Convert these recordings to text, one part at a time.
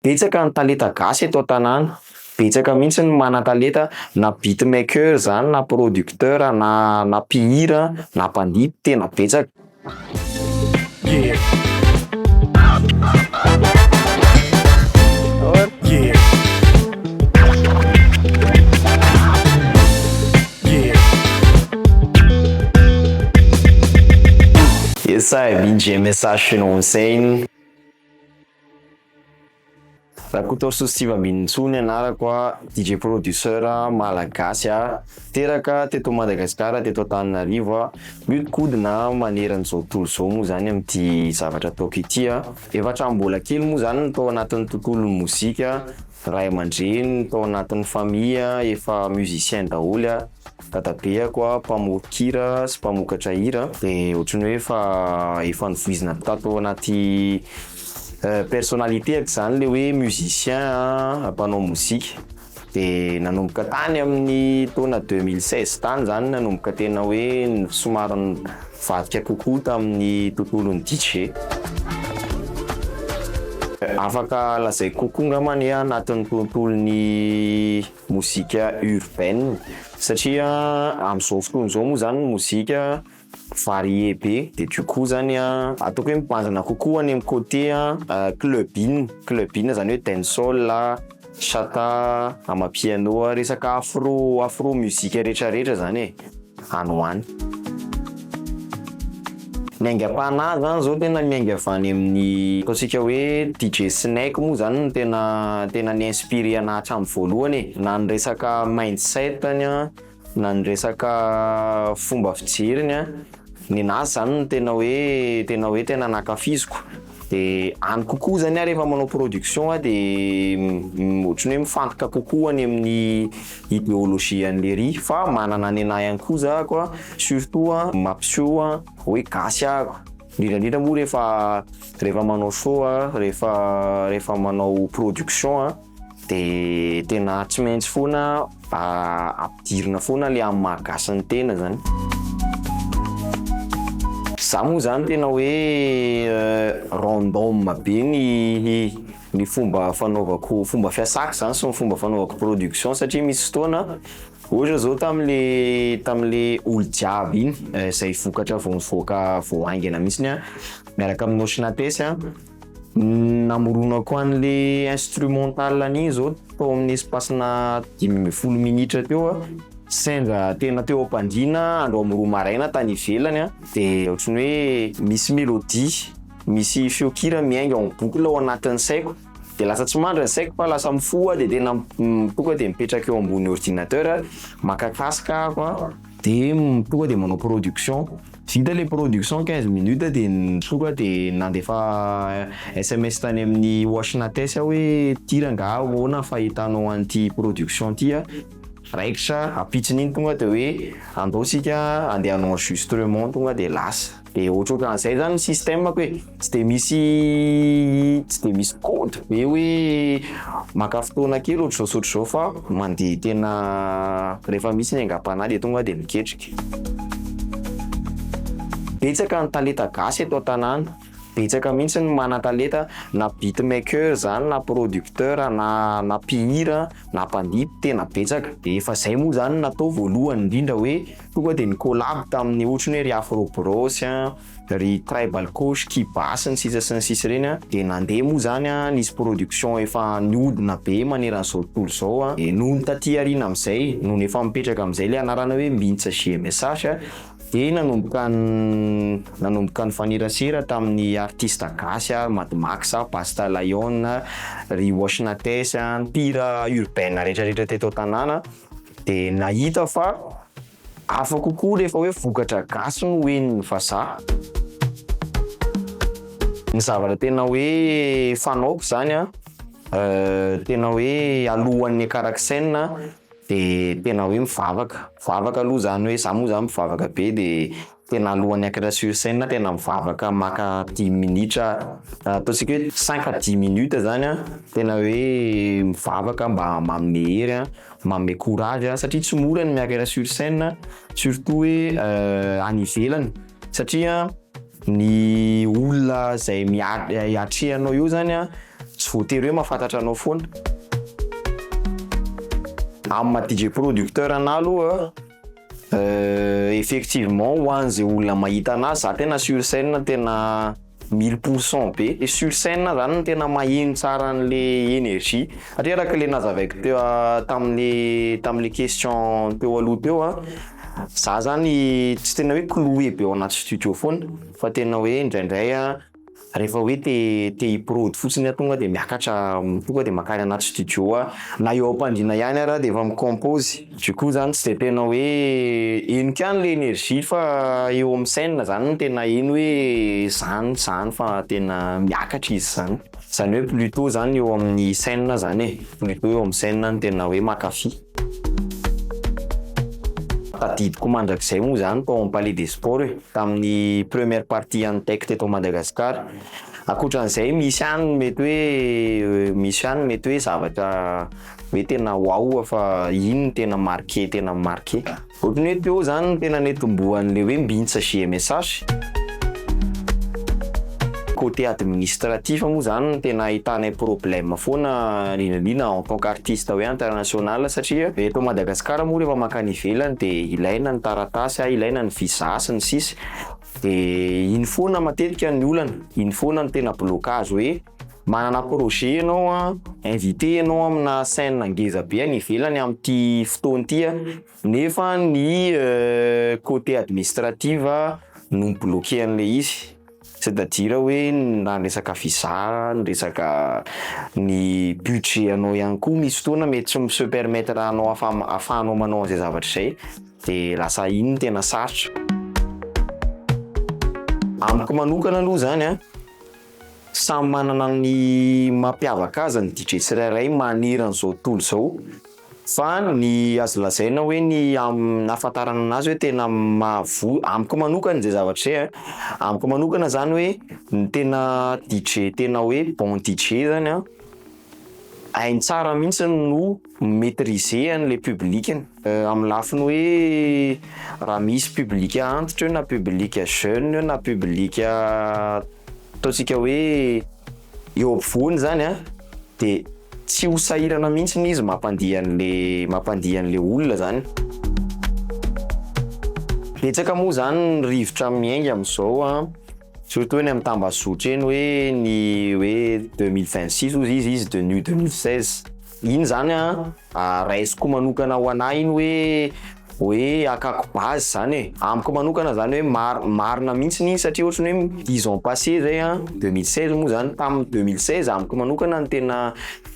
Betsaka ny talenta gasy eto an-tanàna, betsaka mihitsy ny manan-talenta na beatmaker zany na producteur na na mpihira na mpandihy tena betsaka. Yes I, BJMSH no Hussein. Rakotoarisoa Steve Ambinintsoa ny anarako a, DJ producer malagasy a, teraka teto Madagasikara teto Antananarivo a, mihodinkodina maneran'izao tontolo izao moa zany amin'ity zavatra ataoko ity a, efa hatramin'ny mbola kely moa zany no tao anatin'ny tontolon'ny mozika, ray aman-dreny tao anatin'ny famille efa musicien daholo a, Dadabeako a mpamoron-kira sy mpamokatra hira de ohatran'ny hoe efa efa novoizina tato anaty personnalité-ako zany le hoe musicien a, mpanao mozika de nanomboka tany amin'ny taona 2016 tany zany nanomboka tena hoe somary nivadika kokoa tamin'ny tontolon'ny DJ. Afaka lazaiko kokoa angambany hoe anatin'ny tontolon'ny mozika urbaine satria amin'izao fotoana izao moa zany ny mozika varié be de du coup zany a ataoko hoe mibanjina kokoa any amin'ny côté clubbing, clubbing zany hoe dancehall, shatta, amapiano, resaka afro afro musique rehetrarehetra zany e, any ho any. Ny aingam-panahy zany zao tena miainga avy any amin'ny ataontsika hoe DJ Snake moa zany no tena tena ni-inspiré anahy hatramin'ny voalohany e, na ny resaka mindset-ny a, na ny resaka fomba fijeriny a, nenazy zany no tena hoe tena hoe tena nankafiziko de any kokoa zany aho rehefa manao production a de ohatran'ny hoe mifantoka kokoa any amin'ny idéologie an'le ry fa manana nenahy ihany koa zahako a, surtout a mampiseho a hoe gasy ahako, indrindrandrindra moa rehefa rehefa manao show a, rehefa rehefa manao production a de tena tsy maintsy foana ampidirina foana le amin'ny maha gasy ny tena zany. Za moa zany tena hoe random be ny ny fomba fanaovako fomba fiasako zany sy ny fomba fanaovako production satria misy fotoana ohatra zao tam'le tam'le olo jiaby iny zay vokatra vao nivoaka vao haingana mihitsiny a miaraka amin'ny Noshnates a, namoronako an'le instrumental an'iny zao tao amin'ny espace-na 15 minitra teo a, sendra tena teo am-pandriana andro amin'ny 2 maraina tany ivelany a, de ohatran'ny hoe misy mélodie, misy feon-kira miainga en boucle ao anatin'ny saiko de lasa tsy mandry ny saiko fa lasa mifoha de tena tonga de mipetraka eo ambony ordinateur maka casque aho a de tonga de manao production, vita le production 15 minutes de tonga de nandefa SMS tany amin'ny Washnates aho hoe ty rangahy ahoana fahitanao an'ity production ty a, raikitra ampitson'iny tonga de hoe andao sika andeha hanao enregistrement tonga de lasa, de ohatrohatran'izay zany ny système-ko e, tsy de misy code be hoe maka fotoana kely ohatr'izao sy ohatr'izao fa mandeha tena rehefa misy ny aingam-panahy de tonga de miketrika. Betsaka ny talenta gasy eto an-tanàna, betsaka mihitsy ny manan-talenta na beatmaker zany na producteur na na mpihira na mpandihy tena betsaka, de efa zay moa zany natao voalohany indrindra hoe tonga de ni-collab tamin'ny ohatry ny hoe ry Afro Bros a, ry Tribal Coach, Kibas ny sisa sy ny sisa ireny a, de nandeha moa zany a nisy production efa nihodina be maneran'izao tontolo izao a, de nony taty aoriana am'izay nony efa mipetraka am'izay le anarana hoe Mbintsa JMSH de nanomboka nifanerasera tamin'ny artiste gasy a, Mad Max, Basta Lion, ry Washnates, mpihira urbaine rehetrarehetra teto an-tanàna de nahita fa hafa kokoa rehefa hoe vokatra gasy no henon'ny vazaha. Ny zavatra tena hoe fanaoko zany a, tena hoe alohan'ny hiakarako scène de tena hoe mivavaka, mivavaka aloha zany hoe za moa zany mivavaka be de tena alohan'ny hiakatra sur scène tena mivavaka maka 10 minitra ataontsika hoe 5 à 10 minutes zany a, tena hoe mivavaka mba manome hery a, manome courage a satria tsy mora ny miakatra sur scène surtout hoe any ivelany satria ny olona zay mia- atrehanao eo zany a. Tsy voatery hoe mahafantatra anao foana. Amin'ny maha DJ producteur anahy aloha, effectivement ho an'izay olona mahita anazy, za tena sur scène tena 1000% be. Et sur scène zany no tena maheno tsara an'le énergie, satria araka le nazavaiko teo tamin'le question teo aloha teo a, za zany tsy tena hoe cloué be ao anaty studio foana, fa tena hoe indraindray a, rehefa hoe te hi-prod fotsiny aho, tonga de miakatra, tonga de mankany anaty studio aho, na eo am-pandriana ihany ara de efa mi-compose. Du coup zany tsy de tena hoe henoko ihany le énergie, fa eo amin'ny scène zany no tena heno hoe zany fa tena miakatra izy zany. Zany hoe plutôt zany eo amin'ny scène zany e, plutôt eo amin'ny scène no tena hoe mankafy. Tadidiko mandrakizay moa zany tao amin'ny Palais des Sports e, tamin'ny première partie an'ny Tech teto Madagasikara. Ankoatran'izay misy ihany mety hoe zavatra hoe tena waouh, fa iny no tena marqué, tena marqué. Ohatran'ny hoe teo zany no tena netombohan'le hoe Mbintsa JMSH. Côté administratif moa zany no tena ahitanay problème foana, indrindra en tant qu'artiste hoe international, satria eto Madagasikara moa rehefa mankany ivelany de ilaina ny taratasy a, ilaina ny visa sy ny sisa, de iny foana matetika ny olana, iny foana no tena blocage, hoe manana projet ianao a, invité ianao amina scène ngeza be any ivelany am'ty fotoana ity a, nefa ny côté administrative no mi-bloquer an'le izy, c'est-à-dire hoe na ny resaka visa, ny resaka ny budget anao ihany koa, misy fotoana mety tsy mi-se permettre anao ahafahanao manao an'izay zavatra izay, de lasa iny no tena sarotra. Amiko manokana aloha zany a, samy manana ny mampiavaka azy ny DJ tsirairay maneran'izao tontolo izao, fa ny azo lazaina hoe ny ahafantarana anazy hoe tena mahavoa amiko manokana zay zavatra zay a, amiko manokana zany hoe ny tena DJ, tena hoe bon DJ zany a, hainy tsara mihitsy no maîtriser an'le public-ny amin'ny lafiny hoe raha misy public antitra eo, na public jeune eo, na public ataontsika hoe eo ampovoany zany a, de tsy ho sahirana mihitsy izy mampandiha an'le olona zany. Betsaka moa zany ny rivotra miainga am'izao a, surtout eny amin'ny tambazotra eny, hoe ny hoe 2026 ozy izy de new 2016 iny zany a, raisiko manokana ho anahy iny hoe akako base zany e. Amiko manokana zany hoe marina mihitsy iny, satria ohatrany hoe 10 ans passé zay a, 2016 moa zany, tamin'ny 2016 amiko manokana ny tena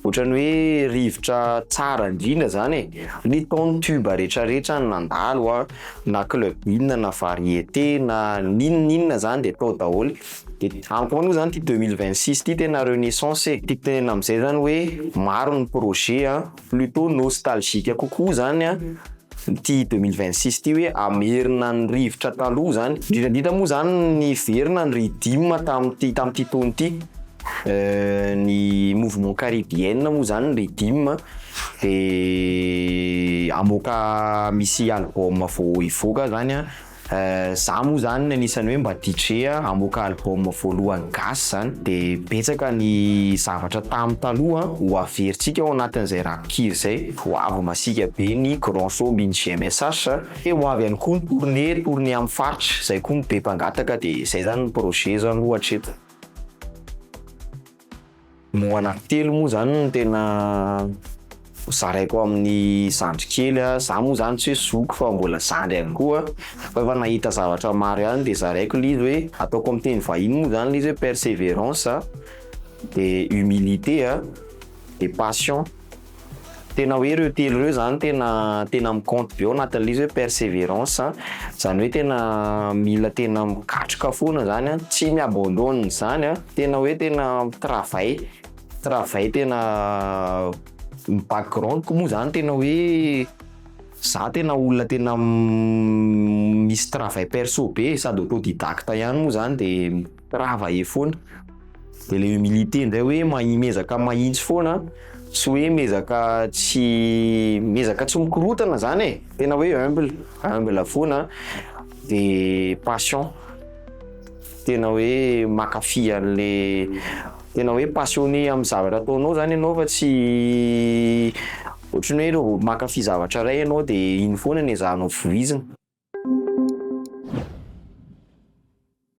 ohatrany hoe rivotra tsara indrindra zany e, ny ton tube rehetrarehetra ny nandalo a, na club inona, na variété, na ninon'inona zany de tao daholo. De amiko manoka zany ty 2026 ty tena renaissance e. Tiako tenena am'izay zany hoe maro ny projet a, plutôt nostalgique kokoa zany a ty 2026 ty, hoe amerina ny rivotra taloha zany, indrindrandrindra moa zany ny verina ny riddim tam'ty taona ty, ny mouvement caribéenne moa zany ny riddim, de amoaka misy album vao hivoaka zany a. Za moa zany anisan'ny hoe mba DJ amoaka album voalohany gasy zany, de betsaka ny zavatra tamy taloha ho averintsika ao anatin'izay rakiry zay. Ho avy masiaka be ny grand show Mbintsa JMSH, ho avy ihany koa ny tournée amin'ny faritra zay koa ny be mpangataka, de zay zany ny projet zany ohatra eto. Mo anankitelo moa zany no tena zaraiko amin'ny zandry kely a, za moa zany tsy hoe zoky fa mbola zandry ihany koa, fa efa nahita zavatra maro ihany, de zaraiko le izy hoe ataoko amin'ny teny vahiny moa zany le izy hoe persévérance, de humilité a, de passion. Tena hoe reo telo reo zany tena mi-compte be ao anatin'le izy. Hoe persévérance zany hoe tena mila tena mikatroka foana zany a, tsy mi-abandonne zany a, tena hoe tena travail tena ny background-ko moa zany, tena hoe za tena olona tena misy travail perso be sady autodidacte ihany moa zany, de travailler foana. De le humilité indray hoe miezaka mahitsy foana, tsy hoe miezaka, tsy miezaka, tsy mikorotana zany e, tena hoe humble foana. De passion, tena hoe mankafy an'le Tena hoe passionné am'zavatra ataonao zany ianao fa tsy ohatran'ny hoe reo mankafy zavatra ray ianao de iny foana no ezahanao voizina.